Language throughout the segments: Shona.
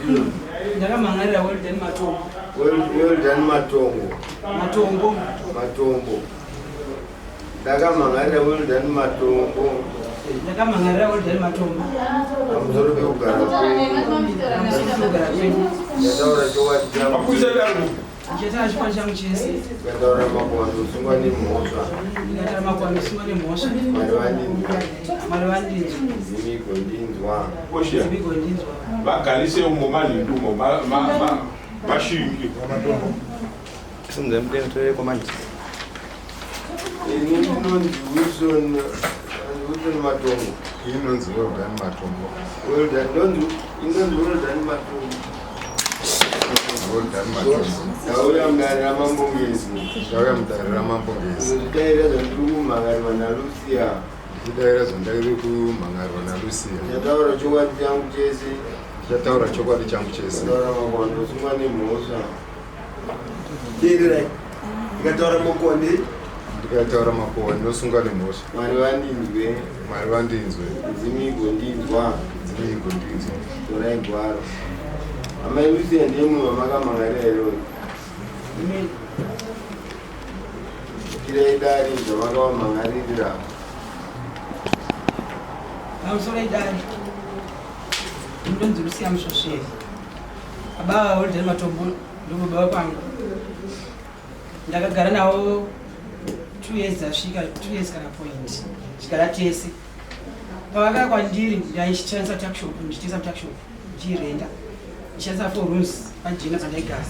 Ndakamhan'arira Weldon Matombo. Weldon Matongo. Matombo. Matombo. Ndakamhan'arira Weldon Matombo. Ndakamhan'arira Weldon Matombo. Pamusoro pekugara kwedu. Kugara kwedu. Ndataura chokwadi changu. Ndichataura chokwadi changu chese. Ndikataura makuhwa ndosungwa nemhosva. Ndikataura makuhwa ndosungwa nemhosva. Mwari vandinzwa. Mwari vandinzwa. Ndimi gondinzwa. Koshiya. Ndimi gondinzwa. Vagarise umo manhindu umo mashingi. Simudza mudenga tore komandi. Ini ndinonzi Wilson Wilson Matongo. Ini ndinonzi Weldon Matombo. Weldon ndonzi indonzi Weldon Matombo. Weldon Matombo. Ndauya mudare raMambo Ngezi. Ndauya mudare raMambo Ngezi. Ndichidaira zvandiri kumhangarirwa naLucia. Ndichidaira zvandiri kumhangarirwa naLucia. Ndichataura chokwadi changu chese. Ndichataura chokwadi changu chese. Ndikataura makuhwa ndosungwa nemhosva. Teererai. Ndikataura makuhwa ndi Ndikataura makuhwa ndinosunga nemhosva. Mwari vandinzwe. Mwari vandinzwe. Ndimi igondinzwa. Ndimi igondinzwa. Torai gwaro. Amai Lucia ndiye munhu wamakamhangarira here uyu? Kirai dare zvamakavamhangaririra. Pamusoro idare. Ndinonzi Lucia Musvosveri. Baba Holden Matombo ndobaba kwangu. Ndakagara navo 2 years dzasvika 2 years kana point. Chigara tese. Pavakauya kwandiri ndaishandisa tuckshop ndichitengesa mutuckshop ndichirenda. Ndichishandisa 4 rooms pajena pandaigara.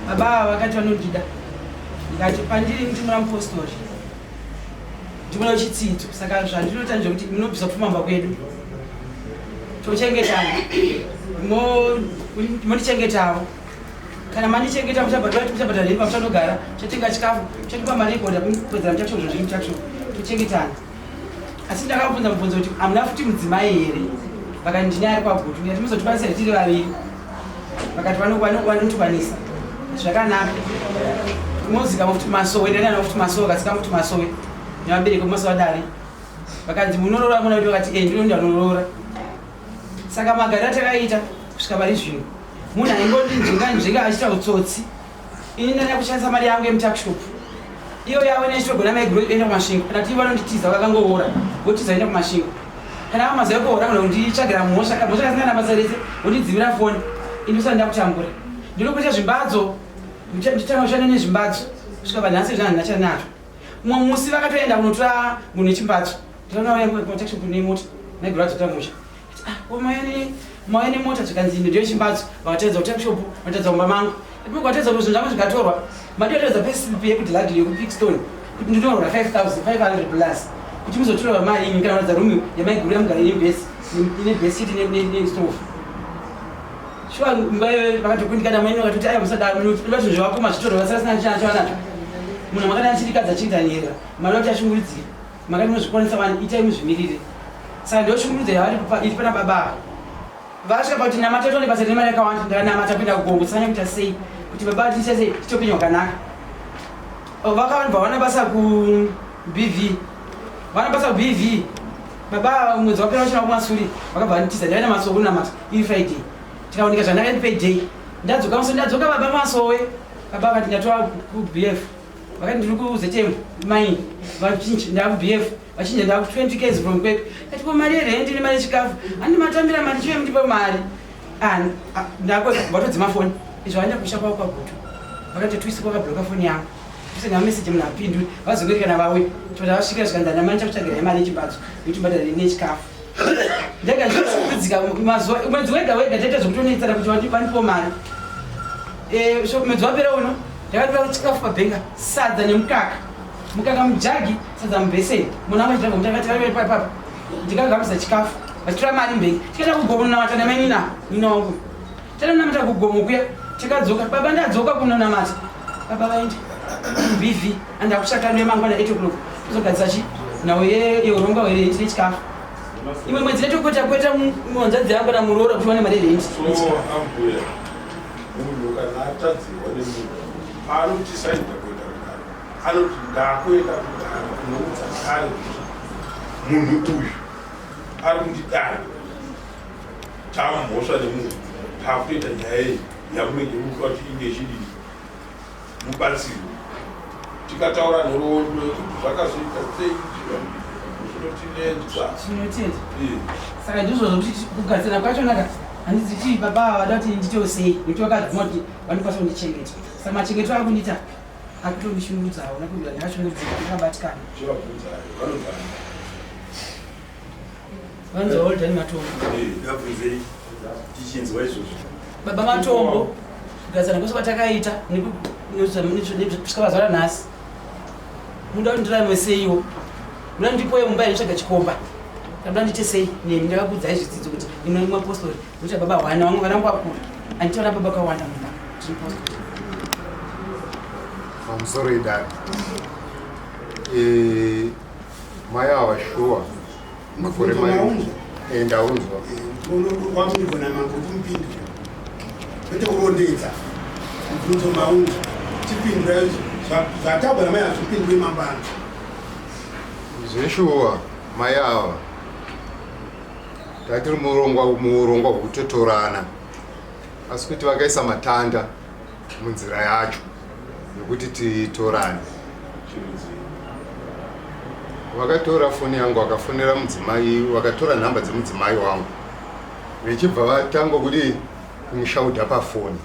Baba ava vakati vanondida. Ndikati pandiri ndimuna mupostori. Ndimuna chitsidzo saka zvandinoita ndezvekuti munobvisa pfuma mumba kwedu. Tochengetana. Mondichengetawo. Kana mandichengeta muchabhadhara muchabhadhara rent pamuchanogara, muchatenga chikafu, muchatipa mari yekuenda kupedzera mutuckshop zviri mutuckshop. Tochengetana. Asi ndakabvunza mubvunzo kuti hamuna futi mudzimai here? Vakati ndine ari kwaGutu. Ndikati muzotikwanisa here tiri vaviri? Vakati vanotikwanisa. Zvakanaka. Mozika kuti masowe, ndaenda navo kuti masowe, vakasika kuti masowe. Nevabereki vemasowe adare. Vakanzi munoroora mwana wedu vakati eh ndinoenda noroora. Saka magariro atakaita kusvika pari zvino. Munhu aingondinzvenga nzvenga achiita utsotsi. Ini ndanga kushandisa mari yangu yemutuckshop. Iyo yavo nechitogona maiguru enda kuMasvingo. Kana kuti vanonditiza vakangoora, votiza enda kuMasvingo. Kana ava mazuva ekuora kana kunditsvagira mhosva, kana mhosva kasina basa rese, vondidzimira foni. Ini ndosati ndakutambura. Ndinokuita zvimbadzo, nditanga kushanda nezvimbadzo kusvika panhasi zvino handina chanazvo. Mumwe musi vakatoenda kunotora munhu wechimbadzo. Ndinoona kutuckshop nemota, maiguru adzota musha. Mauya nemota zvikanzi ino ndiyo chimbadzo vakateedza kutuckshop vakateedza kumba mangu vatedza kuti zvinhu zvangu zvikatorwa madioteedza payslip yekuti lagly yekuPickstone kuti ndinorora 5500 plus kuti muzotorwa mari imi kana kuratidza room yamaiguru yamugara ine bedsheet nestove. Shuwa imba iyoyo vakatokundikana maini vakatoti aiwa musadaro munoda zvinhu zvevakoma zvitorwa vasina chana chavanacho. Munhu makati achirikadza achiita mari kuti ashungurudzike makati munozvikwanisa wani itai muzvimirire. Saka ndoshungurudzo yavari iri pana baba ava. Vasvika pakuti namata tione basa rine mari yakawanda ndakanamata kuenda kugongo tsanya kuita sei kuti baba tiite sei tiite upenyu hwakanaka. Vakabva vawana basa kuBV vawana basa kuBV baba mwedzi wapera vachina kumasuri vakabva vanditiza ndaiva namasowe kunamata iri Friday tikaoneka zvanaka ndipay day ndadzoka musi ndadzoka baba masowe baba vakati ndatova kuBF vakati ndiri kuZM mine vachinja ndakuBF vachinja ndaku 20 ks from Kwekwe kati ko mari yerent nemari yechikafu handi matambira mari chive mundipe mari ndako vatodzima foni izvo vaenda kusha kwavo kwaGutu vakati twisi kwakabloka foni yangu tusenda mameseji munhu apinduri vazongoti kana vauya toti vasvika zvikanzi handamani chakutsvagira mari yechimbadzo yekuti mbadhare nechikafu ndega ndinoshungurudzika mazuva mwedzi wega wega taita zvekutonetsana kuti vandipo mari so mwedzi wapera uno ndakatora chikafu pabhenga sadza nemukaka mukaka mujagi sadza mubheseni munhu anga achidhaka mutakati vari papa ndikagambisa chikafu vachitora mari mberi tikaenda kugomo kunamata namainina nina wangu takanamata kugomo kuya tikadzoka baba ndadzoka kunonamata baba vaenda bv and akushaka nemangwana 8 o'clock tozogadzisa chi nhau yeurongwa hwerenti nechikafu imwe mwedzi netokweta kweta hanzvadzi yangu kana muroora kuti wane mari yerenti So ambuya munhu kana atadzirwa nemunhu paanotisaida kuenda kudare anoti ndakuenda kudare kunoudza dare kuti munhu uyu ari kundidai tamhosva nemunhu. Takutoita nyaya iyi yamunenge mukuda kuti inge ichidii mubatsirwe. Tikataura nhoroondo yekuti zvakazoita sei zvinotinetsa. Tinotenda. Saka ndizvo zvokuti kugadzira kwacho naka handizi chii baba ava vada kuti nditewo sei nekuti vakabvuma kuti vanokwanisa kundichengeta. Saka machengetero akundiita akutondishungurudzawo nekuti ndakashungurudzika ndakabatikana. Chivabvunzai vanobvana. Vanzi Holden Matombo. Ngabvunzei tichinzwa izvozvo. Baba Matombo kugadzana kwese kwatakaita kusvika pazuva ranhasi. Munoda kuti ndirarame seiwo? Munoda ndipoye mumba inotsvaga chikomba? Ndabuda ndiite sei nemi? Ndakakuudzai zvidzidzo kuti ndine mapostori ndoita baba hwana vamwe vana vangu vakura handitaura baba kawanda mumba ndiri postori. Pamusoro idare. Eh, mai ava shuwa makore mai eh, ndaunzwa wamunigona mambo kumupindura kwete kurondedza mubvunzo maunzwa chipindura zvatagwa namai hazvipindure mambana zveshuwa mai ava tatiri muurongwa muurongwa hwekutotorana asi kuti vakaisa matanda munzira yacho yekuti titorane. Vakatora foni yangu vakafonera mudzimai, vakatora nhamba dzemudzimai wangu vechibva vatanga kudii kumushaudha pafoni.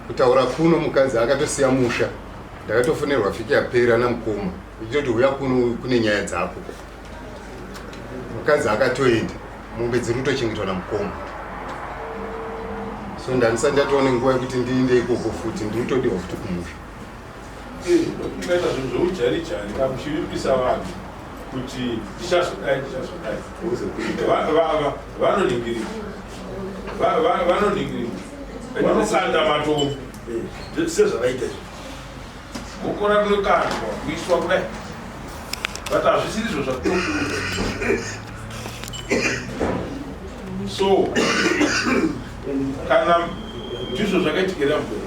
Kutaura kuno mukadzi akatosiya musha, ndakatofonerwa vhiki yapera namukoma vechitoti huya kuno kune nyaya dzako. Mukadzi akatoenda, mombe dziri kutochengetwa namukoma. So ndandisati ndatoone nguva yekuti ndiinde ikoko futi, ndiri kutodiwa futi kumusha. Ungaita zvinhu zveujarijari ka muchivimbisa vanhu kuti ndichazodai ndichazodai. Vanoningirika. Vanoningirika. Vanokanda matombo. Sezvavaita izvi. Gokora rinokandwa kuiswa kudai. But hazvisiri izvo zvatinokuudza. So kana ndizvo zvakaitikira mbuya.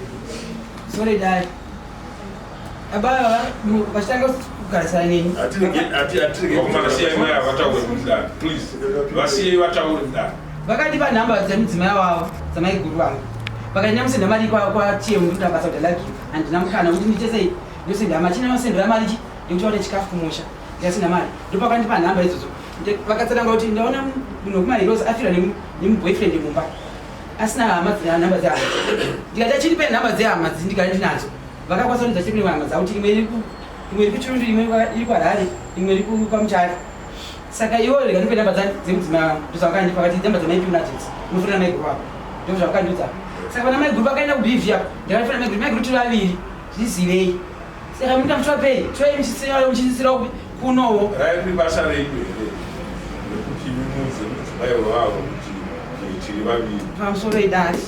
Sorry dad. Baba vachitanga kugarisana neni. Vakomana siyai mai avataure mudare please. Vasiyei vataure mudare. Vakandipa nhamba dzemudzimai wavo dzamaiguru vangu. Vakati ndamusenda mari kwa kwa TM ndikuda basa kuti like you. Handina mukana kuti ndiite sei. Ndosenda machina nosendera mari chi yekuti vaone chikafu kumusha. Ndikasenda mari. Ndopakandipa nhamba idzodzo. Vakatsanangura kuti ndaona munhu wekumaheroes afirwa nemuboyfriend mumba. Asina hama dzina nhamba dzehama. Ndikati achiripe nhamba dzehama dzi ndigare ndinadzo. Vakakwanisa kundiudza chiri kune hama dzavo kuti imwe iri ku imwe iri kuChirundu imwe iri kuHarare imwe iri kwaMutare. Saka iwo rega ndipe nhamba dzemudzimai wangu ndozvavakandipa vakati nhamba dzamaipi unadzo idzi unofonera maiguru wako ndozvavakandiudza. Saka vana maiguru vakaenda kuBV apo ndakafonera maiguru maiguru tiri vaviri zvizivei. Saka munoita muchivapei torai muchisira kupi kunowo. Raive basa renyu here rekuti imi muudze mudzimai wavo kuti tiri vaviri? Pamusoro idare.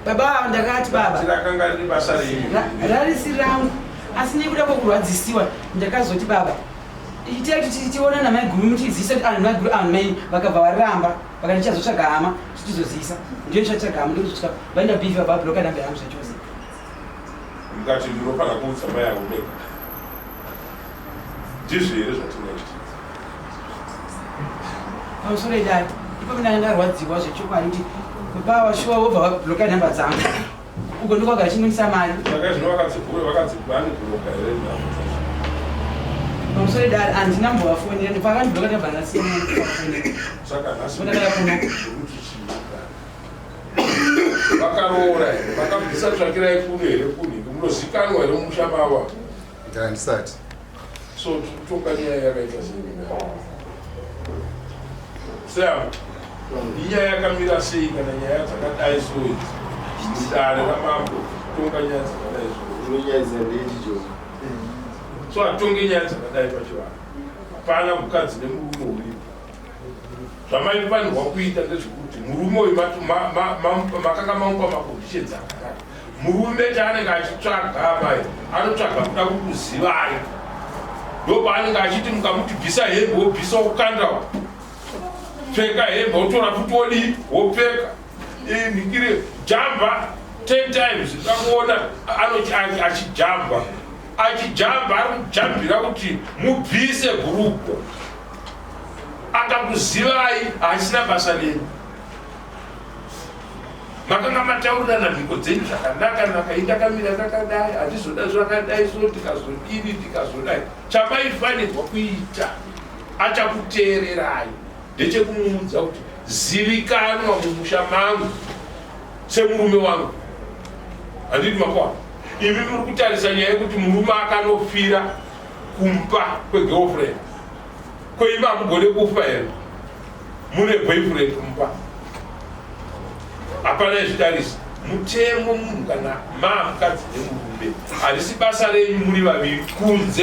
Baba ava ndakati baba. Rakanga riri basa renyu. Rarisi rangu asi nekuda kwekurwadzisiwa ndakazoti baba itai kuti tiona namaiguru mutizise kuti anhu maiguru anhu mai vakabva varamba vakati tichazotsvaga hama tichizozisa ndiyo tichatsvaga hama ndikuzosvika vaenda bifi baba bloka namba yangu zvachose. Mukati ndinofanira kuudza mai avo mega. Ndizvo here zvatingaita? Pamusoro idai. Ipapo ndanga ndarwadziwa zvechokwadi kuti baba vashuwa vobva vabloka nhamba dzangu. Uko ndiko vagara chingonisa mari. Saka zvino vakadzibhuka vakadzibloka here nhamba dzacho? Pamusoro idai handina mbovafonera ndopakandibloka ndabva ndasiya kuvafonera. Saka nhasi ndakaya kuno. Kuti chii? Vakaroora here? Vakabvisa tsvakirai kuno here kunhingi? Munozikanwa here mumusha mavo? Ndandisati. So tikutonga nyaya yakaita sei? Sam, inyaya yakamira sei kana nyaya dzakadai so idzi? Mudare ramambo kutonga nyaya dzakadai so. Unonyadzisa ndechicho. So hatonge nyaya dzakadai pachivanhu. Hapana mukadzi nemurume uripo. Zvamaifanirwa kuita ndezvekuti murume uyu makanga mamupa maconditions akanaka. Murume chaanenge achitsvaga amai anotsvaga kuda kukuzivai. Ndopaanenge achiti mukamuti bvisa hembe wobvisa wokanda pfeka hembe wotora futi wodii wopfeka ndikire jamba 10 times ndakuona anoti achijamba achijamba ari kujambira kuti mubvise bhurugwa akakuzivai haachisina basa nemi. Makanga mataurirana mhiko dzenyu zvakanaka naka, indakamira ndakadai, handizoda zvakadai, so ndikazodini, ndikazodai. Chamaifanirwa kuita achakuteererai ndechekumuudza kuti zivikanwa mumusha mangu semurume wangu. Handiti makwana? Imi muri kutarisa nyaya yekuti murume akanofira kumba kwegirlfriend, koimba hamugone kufa here? Mune boyfriend kumba, hapana izvitarisa mutemo. Munhu kana maa mukadzi nemurume, harisi basa renyu muri vaviri kunze.